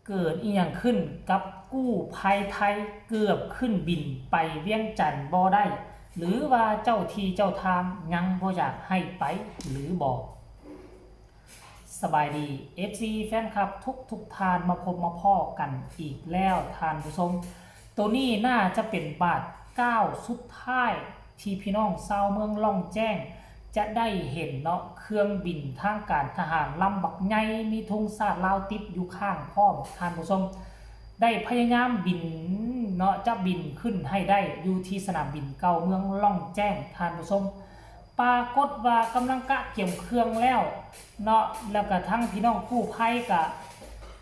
ເກີດອີ່ຫຍັງຂຶ້ນກັບກູ້ໄພໄທ ເກືອບຂຶ້ນບິນໄປວຽງຈັນບໍ່ໄດ້ ຫຼືວ່າເຈົ້າທີ່ເຈົ້າທາງຍັງບໍ່ຢາກໃຫ້ໄປຫຼືບໍ່? ສະບາຍດີ ເອັຟຊີ ແຟນຄລັບທຸກໆທ່ານ ມາພົບມາພໍ້ກັນອີກແລ້ວທ່ານຜູ້ຊົມ. ໂຕນີ້ໜ້າຈະເປັນບາດກ້າວສຸດທ້າຍ ທີ່ພີ່ນ້ອງຊາວເມືອງລ່ອງແຈ້ງຈະໄດ້ເຫັນເນາະ ເຄື່ອງບິນທາງການທະຫານລຳບັກໃຫຍ່ ມີທຸງຊາດລາວຕິດຢູ່ຂ້າງພ້ອມທ່ານຜູ້ຊົມ. ໄດ້ພະຍາຍາມບິນເນາະ ຈະບິນຂຶ້ນໃຫ້ໄດ້ຢູ່ທີ່ສະໜາມບິນເກົ່າເມືອງລ່ອງແຈ້ງທ່ານຜູ້ຊົມ. ປາກົດວ່າກຳລັງກະກຽມເຄື່ອງແລ້ວເນາະ ແລ້ວກະທັງພີ່ນ້ອງກູ້ໄພກະ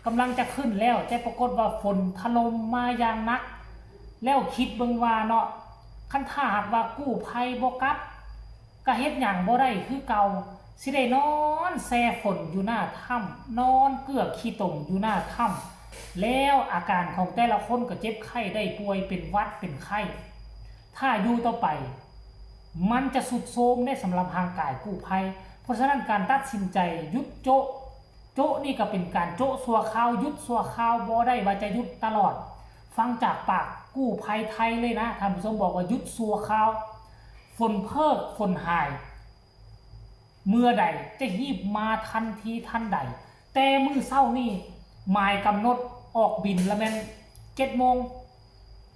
ກຳລັງຈະຂຶ້ນແລ້ວ ແຕ່ປາກົດວ່າຝົນຖະຫຼົ່ມມາຢ່າງໜັກ ແລ້ວຄິດເບິ່ງວ່າເນາະ ຄັນຖ້າຫາກວ່າກູ້ໄພບໍ່ກັບ ກະເຮັດຫຍັງບໍ່ໄດ້ຄືເກົ່າ ຊິໄດ້ນອນແຊ່ຝົນຢູ່ໜ້າຖ້ຳ ນອນເກືອຂີ້ຕົມຢູ່ໜ້າຖ້ຳ ແລ້ວອາການຂອງແຕ່ລະຄົນກະເຈັບໄຂ້ໄດ້ປ່ວຍ ເປັນຫວັດເປັນໄຂ້ ຖ້າຢູ່ຕໍ່ໄປ ມັນຈະຊຸດໂຊມເດ້ສຳລັບຮ່າງກາຍກູ້ໄພ. ເພາະສະນັ້ນການຕັດສິນໃຈຢຸດໂຈະ ໂຈະນີ້ກະເປັນການໂຈະຊົ່ວຄາວ ຢຸດຊົ່ວຄາວ ບໍ່ໄດ້ວ່າຈະຢຸດຕະຫຼອດ. ຟັງຈາກປາກກູ້ໄພໄທເລີຍນະ ທ່ານຜູ້ຊົມບອກວ່າຢຸດຊົ່ວຄາວ. ຝົນເພີກຝົນຫາຍ ເມື່ອໃດຈະຮີບມາທັນທີທັນໃດ. ແຕ່ມື້ເຊົ້ານີ້ໝາຍກຳນົດອອກບິນລະແມ່ນເຈັດໂມງ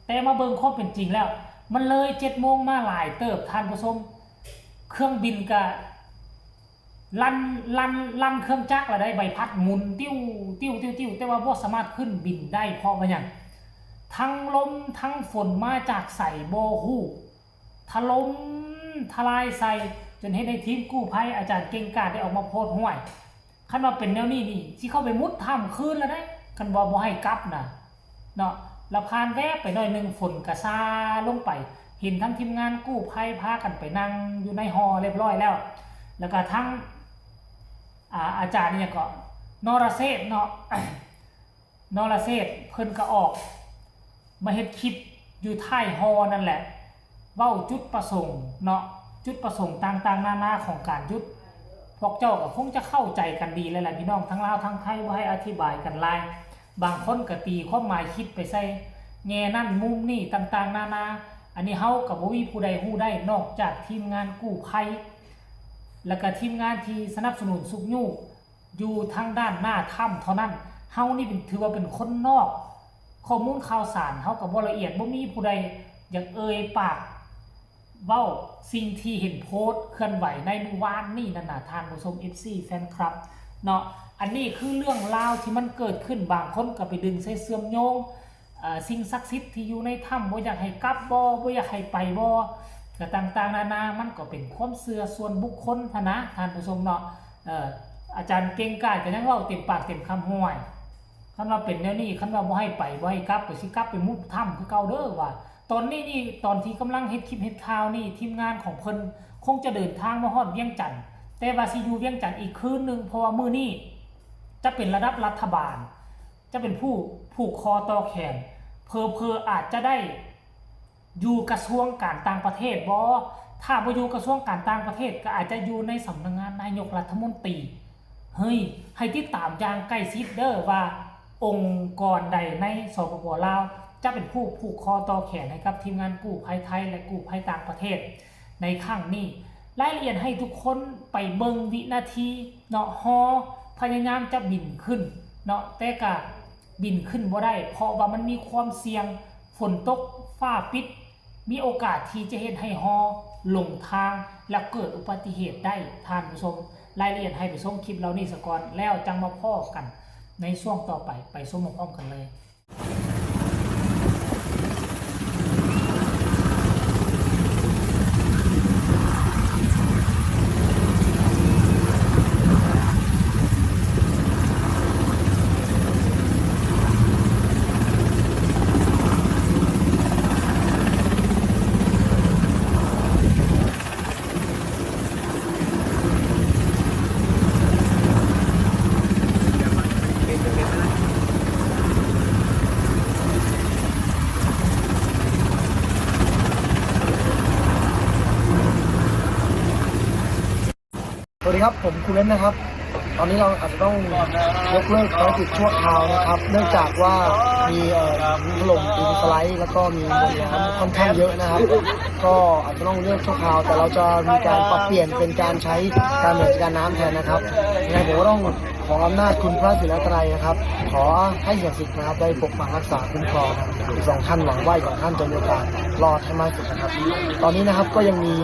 ແຕ່ມາເບິ່ງຄວາມເປັນຈິງແລ້ວ ມັນເລີຍເຈັດໂມງມາຫຼາຍເຕີບທ່ານຜູ້ຊົມ. ເຄື່ອງບິນກະລັ່ນ ລັ່ນ ລັ່ນເຄື່ອງຈັກລະໄດ້ ໃບພັດໝູນຕິ້ວ ຕິ້ວ ຕິ້ວ ຕິ້ວ ແຕ່ວ່າບໍ່ສາມາດຂຶ້ນບິນໄດ້ ເພາະວ່າຫຍັງ? ທັງລົມທັງຝົນມາຈາກໃສບໍ່ຮູ້ ຖະຫຼົ່ມທະລາຍໃສ່ ຈົນເຮັດໃຫ້ທີມກູ້ໄພອາຈານເກັ່ງກ້າໄດ້ອອກມາໂພດ ຫ້ວຍ ຄັນວ່າເປັນແນວນີ້ນີ້ ຊິເຂົ້າໄປມຸດຖ້ຳຄືນລະໄດ໋ ຄັນວ່າບໍ່ໃຫ້ກັບນະເນາະ. ລະຜ່ານແວບໄປໜ້ອຍໜຶ່ງ ຝົນກະຊາລົງໄປ ເຫັນທັງທີມງານກູ້ໄພພາກັນໄປນັ່ງຢູ່ໃນຫໍ່ຮຽບຮ້ອຍແລ້ວ ລະກະທັງ ອາ ອາຈານອີ່ຫຍັງເກາະ ນໍລະເຊດເນາະ ນໍລະເຊດ ເພິ່ນກະອອກມາເຮັດຄລິບຢູ່ທ້າຍຫໍ່ນັ້ນແຫຼະ ເວົ້າຈຸດປະສົງເນາະ ຈຸດປະສົງຕ່າງໆນານາຂອງການຢຸດ. ພວກເຈົ້າກະຄົງຈະເຂົ້າໃຈກັນດີແລ້ວແຫຼະ ພີ່ນ້ອງທັງລາວທັງໄທ ບໍ່ໃຫ້ອະທິບາຍກັນຫຼາຍ. ບາງຄົນກະຕີຄວາມໝາຍຄິດໄປໃສ່ແງ່ນັ້ນມຸມນີ້ຕ່າງໆນານາ. ອັນນີ້ເຮົາກະບໍ່ມີຜູ້ໃດຮູ້ໄດ້ ນອກຈາກທີມງານກູ້ໄພ ລະກະທີມງານທີ່ສະໜັບສະໜູນຊຸກຍູ້ ຢູ່ທາງດ້ານໜ້າຖ້ຳເທົ່ານັ້ນ. ເຮົານີ້ເປັນ ຖືວ່າເປັນຄົນນອກ ຂໍ້ມູນຂ່າວສານເຮົາກະບໍ່ລະອຽດ ບໍ່ມີຜູ້ໃດຢາກເອີ່ຍປາກເວົ້າສິ່ງທີ່ເຫັນໂພສເຄື່ອນໄຫວໃນມື້ວານນີ້ນັ້ນນະ ທ່ານຜູ້ຊົມ ເອັຟຊີ ແຟນຄລັບເນາະ. ອັນນີ້ຄືເລື່ອງລາວທີ່ມັນເກີດຂຶ້ນ ບາງຄົນກະໄປດຶງໃສ່ເຊື່ອມໂຍງ ເອີ່ ສິ່ງສັກສິດທີ່ຢູ່ໃນຖ້ຳ ບໍ່ຢາກໃຫ້ກັບບໍ່ ບໍ່ຢາກໃຫ້ໄປບໍ່ ກະຕ່າງໆນານາ. ມັນກໍເປັນຄວາມເຊື່ອສ່ວນບຸກຄົນຫັ້ນນະ ທ່ານຜູ້ຊົມເນາະ. ເອີ່ ອາຈານເກັ່ງກ້າກະຍັງເວົ້າເຕັມປາກເຕັມຄຳ ຫ້ວຍ ຄັນວ່າເປັນແນວນີ້ ຄັນວ່າບໍ່ໃຫ້ໄປ ບໍ່ໃຫ້ກັບ ກະຊິກັບໄປມຸດຖ້ຳຄືເກົ່າເດີວ່າ. ຕອນນີ້ນີ້ ຕອນທີ່ກຳລັງເຮັດຄລິບເຮັດຂ່າວນີ້ ທີມງານຂອງເພິ່ນຄົງຈະເດີນທາງມາຮອດວຽງຈັນ ແຕ່ວ່າຊິຢູ່ວຽງຈັນອີກຄືນໜຶ່ງ ເພາະວ່າມື້ນີ້ຈະເປັນລະດັບລັດຖະບານ ຈະເປັນຜູ້ຜູກຄໍຕໍ່ແຂນ ເຜີໆອາດຈະໄດ້ຢູ່ກະຊວງການຕ່າງປະເທດບໍ? ຖ້າບໍ່ຢູ່ກະຊວງການຕ່າງປະເທດ ກະອາດຈະຢູ່ໃນສຳນັກງານນາຍົກລັດຖະມົນຕີ. ເຮີ້ຍ ໃຫ້ຕິດຕາມຢ່າງໃກ້ຊິດເດີວ່າ ອົງກອນໃດໃນ ສປປ ລາວ ຈະເປັນຜູ້ຜູກຄໍຕໍ່ແຂນໃຫ້ກັບທີມງານກູ້ໄພໄທ ແລະ ກູ້ໄພຕ່າງປະເທດໃນຄັ້ງນີ້. ລາຍລະອຽດໃຫ້ທຸກຄົນໄປເບິ່ງວິນາທີເນາະ ຫໍ່ພະຍາຍາມຈະບິນຂຶ້ນເນາະ ແຕ່ກະ ບິນຂຶ້ນບໍ່ໄດ້ ເພາະວ່າມັນມີຄວາມສ່ຽງ ຝົນຕົກ ຟ້າປິດ ມີໂອກາດທີ່ຈະເຮັດໃຫ້ຫໍ່ຫຼົງທາງ ແລະ ເກີດອຸບັດຕິເຫດໄດ້ ທ່ານຜູ້ຊົມ. ລາຍລະອຽດໃຫ້ໄປຊົມຄລິບເຫຼົ່ານີ້ສາກ່ອນ ແລ້ວຈັ່ງມາພໍ້ກັນໃນຊ່ວງຕໍ່ໄປ ໄປຊົມພ້ອມໆກັນເລີຍ. สวัสดีครับ ผมครูเบนซ์นะครับ เอ ตอนนี้เราอาจจะต้องยกเลิกภารกิจชั่วคราวนะครับ เนื่องจากว่ามี เอ่อ ถล่มดินสไลด์ แล้วก็มีมวลน้ำค่อนข้างเยอะนะครับ ก็อาจจะต้องเลื่อนชั่วคราว แต่เราจะมีการปรับเปลี่ยนเป็นการใช้การบริหารจัดการน้ำแทนนะครับ ยังไงผมก็ต้องขออำนาจคุณพระศรีรัตนตรัยนะครับ ขอให้สิ่งศักดิ์สิทธิ์นะครับ ได้ปกปักรักษาคุ้มครองอีกสองท่าน หวังว่าอีกสองท่านจะมีโอกาสรอดให้มากที่สุดนะครับ ตอนนี้นะครับก็ยังมี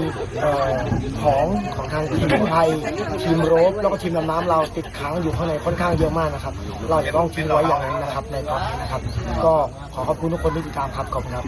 เอ่อ ของ ของทางทีมกู้ภัย ทีมโรป แล้วก็ทีมดำน้ำเราติดค้างอยู่ข้างในค่อนข้างเยอะมากนะครับ เราอาจจะต้องทิ้งไว้อย่างนั้นนะครับ ในตอนนี้นะครับ ก็ขอขอบคุณทุกคนที่ติดตามครับ ขอบคุณครับ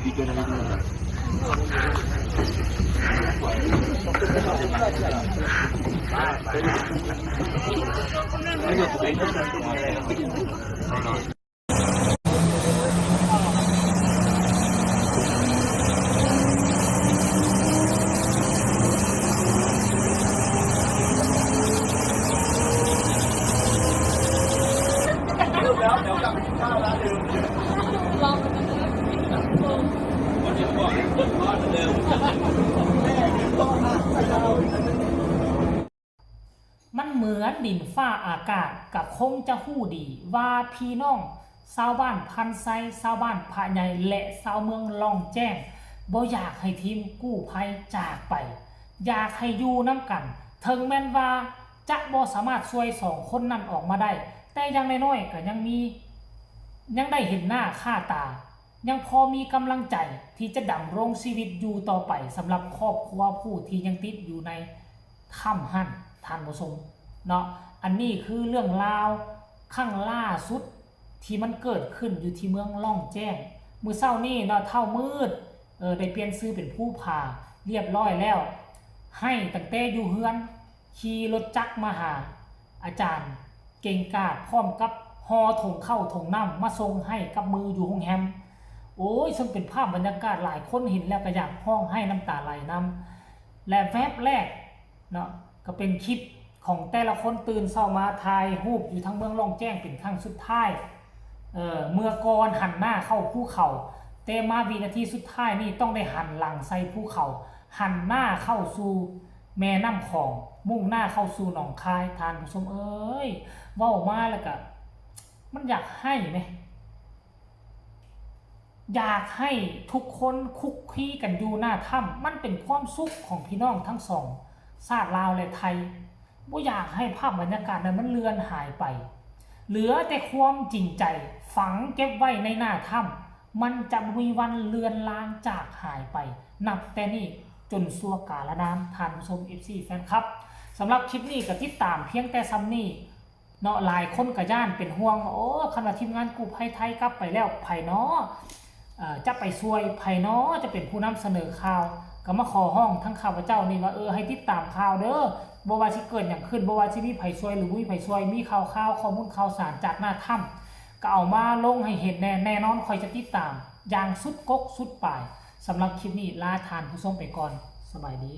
มันเหมือนดินฟ้าอากาศ ก็คงจะฮู้ดีว่าพี่น้องชาวบ้านพันไซ ชาวบ้านพระใหญ่ และชาวเมืองล่องแจ้ง บ่อยากให้ทีมกู้ภัยจากไป อยากให้อยู่นำกัน ถึงแม้นว่าจะบ่สามารถช่วยสองคนนั้นออกมาได้ แต่อย่างน้อยๆ ก็ยังมี ยังได้เห็นหน้าค่าตา ยังพอมีกำลังใจที่จะดำรงชีวิตอยู่ต่อไป สำหรับครอบครัวผู้ที่ยังติดอยู่ในถ้ำหั้น ท่านผู้ชมเนาะ อันนี้คือเรื่องราวครั้งล่าสุดที่มันเกิดขึ้นอยู่ที่เมืองล่องแจ้ง มื้อเช้านี้เนาะ เช้ามืด เอ่อ ได้เปลี่ยนชื่อเป็นภูผาเรียบร้อยแล้ว ไห้ตั้งแต่อยู่เฮือน ขี่รถจักรมาหาอาจารย์เก่งกาจ พร้อมกับห่อถงข้าวถงน้ำมาส่งให้กับมืออยู่โรงแรม โอ้ย ซึ่งเป็นภาพบรรยากาศหลายคนเห็นแล้วก็อยากร้องไห้น้ำตาไหลนำ และแวบแรกเนาะ ก็เป็นคลิปของแต่ละคนตื่นเช้ามาถ่ายรูปอยู่ทางเมืองล่องแจ้งเป็นครั้งสุดท้าย เอ่อ เมื่อก่อนหันหน้าเข้าภูเขา แต่มาวินาทีสุดท้ายนี่ต้องได้หันหลังใส่ภูเขา หันหน้าเข้าสู่แม่น้ำของ มุ่งหน้าเข้าสู่หนองคาย ท่านผู้ชมเอ๋ย เว้ามาแล้วก็ มันอยากไห้แหม อยากให้ทุกคนคลุกคลีกันอยู่หน้าถ้ำ มันเป็นความสุขของพี่น้องทั้งสองชาติลาวและไทย บ่อยากให้ภาพบรรยากาศนั้นมันเลือนหายไป เหลือแต่ความจริงใจฝังเก็บไว้ในหน้าถ้ำ มันจะบ่มีวันเลือนลางจางหายไป นับแต่นี้จนชั่วกาลนาน ท่านผู้ชม เอฟซี แฟนคลับ สำหรับคลิปนี้ก็ติดตามเพียงแต่ส่ำนี้ เนาะ หลายคนก็ย้านเป็นห่วงว่า โอ้ คันว่าทีมงานกู้ภัยไทยกลับไปแล้ว ไผน้อ เอ่อ จะไปช่วย ไผน้อจะเป็นผู้นำเสนอข่าว ก็มาขอร้องทั้งข้าพเจ้านี่ว่า เออ ให้ติดตามข่าวเด้อ บ่ว่าสิเกิดหยังขึ้น บ่ว่าสิมีไผช่วยหรือบ่มีไผช่วย มีข่าวๆ ข้อมูลข่าวสารจากหน้าถ้ำ ก็เอามาลงให้เห็นแน่ แน่นอนข้อยจะติดตามอย่างสุดกกสุดปาย สำหรับคลิปนี้ลาท่านผู้ชมไปก่อน สบายดี